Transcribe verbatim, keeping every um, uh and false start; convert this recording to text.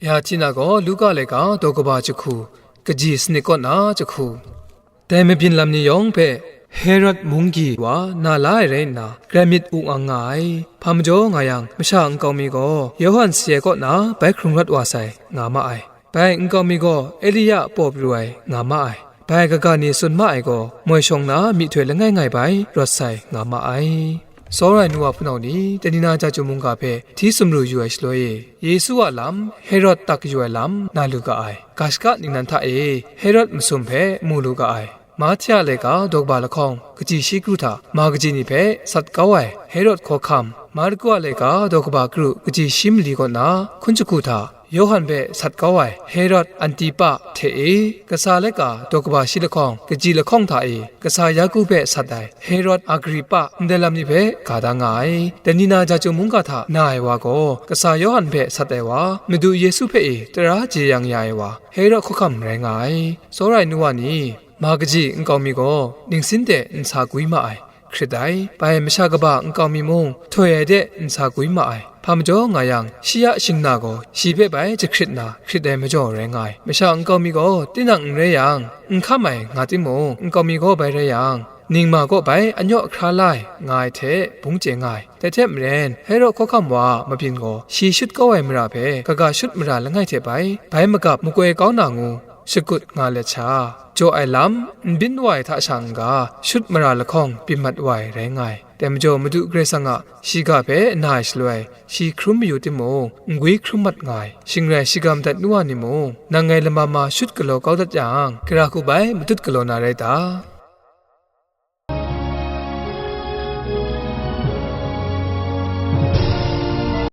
Ya hti na gaw Luka laika daw kaba jahku, kaji sanit kaw na jahku. Dai mabyin lam ni yawng hpe Herod munggyi wa na la ai rai nna, grai myit wu ngang nga ai. Hpa majaw nga yang, masha nkau mi gaw Yawhan saye kaw na bai hkrung rawt wa sai, nga ma ai. Bai nkau mi gaw Elia paw pru ai, nga ma ai. Bai kaga ni tsun ma ai gaw, moi shawng na myihtoi langai ngai bai rawt sai, nga ma ai. Tsawra ai nu wa hpunau ni, Tanina Jahtum mungga hpe hti sumru yu ai shaloi e, Yesu a lam Herod tak yu ai lam na lu ga ai. Ga shaka ningnan hta e Herod masum hpe mu lu ga ai. Mahtia laika daw kaba lahkawng, kaji shi kru hta ma kaji ni hpe sat kau ai Herod hkawhkam, Marku a laika daw kaba kru, kaji shi mali kaw na hkun jahku hta Yawhan hpe sat kau ai Herod Antipa hte e, kasa laika daw kaba shi lahkawng, kaji lahkawng hta e, kasa Yaku hpe sat ai Herod Agripa, ndai lam ni hpe ga da nga ai. Tanina Jahtum mungga hta na ai wa gaw, kasa Yawhan hpe sat ai wa, Madu Yesu hpe e tara jeyang ya ai wa, Herod hkawhkam rai nga ai. Tsawra ai nu wa ni, ma kaji nkau mi gaw ningsin de nsa gwi ma ai, hkrit ai. Bai masha kaba nkau mi mung, htoi ai de nsa gwi ma ai. Hpa majaw nga yang, shi a shingna gaw shi hpe bai jahkrit na hkrit ai majaw rai nga ai. Masha nkau mi gaw tinang n rai yang, n hkam ai nga timung, nkau mi gaw bai rai yang, ningma kaw bai anyaw hkra la ai, nga ai hte bung chye nga ai. Dai hte maren, Herod hkawhkam wa a mabyin gaw shi shut kau ai mara hpe kaga shut mara langai hte bai, bai magap makoi kau na ngu, shakut nga let sha, jaw ai lam n byin wa ai hta sha n-ga, shut mara lahkawng byin mat wa ai rai nga ai. Dai majaw, Madu Karai Kasang a shiga hpe na ai shaloi, shi hkrum mayu timung, n gwi hkrum mat nga ai. Shing rai, shigam dat nu wa ni mung, nang ngai lama ma shut galaw kau dat yang, gara hku bai matut galaw na rai ta?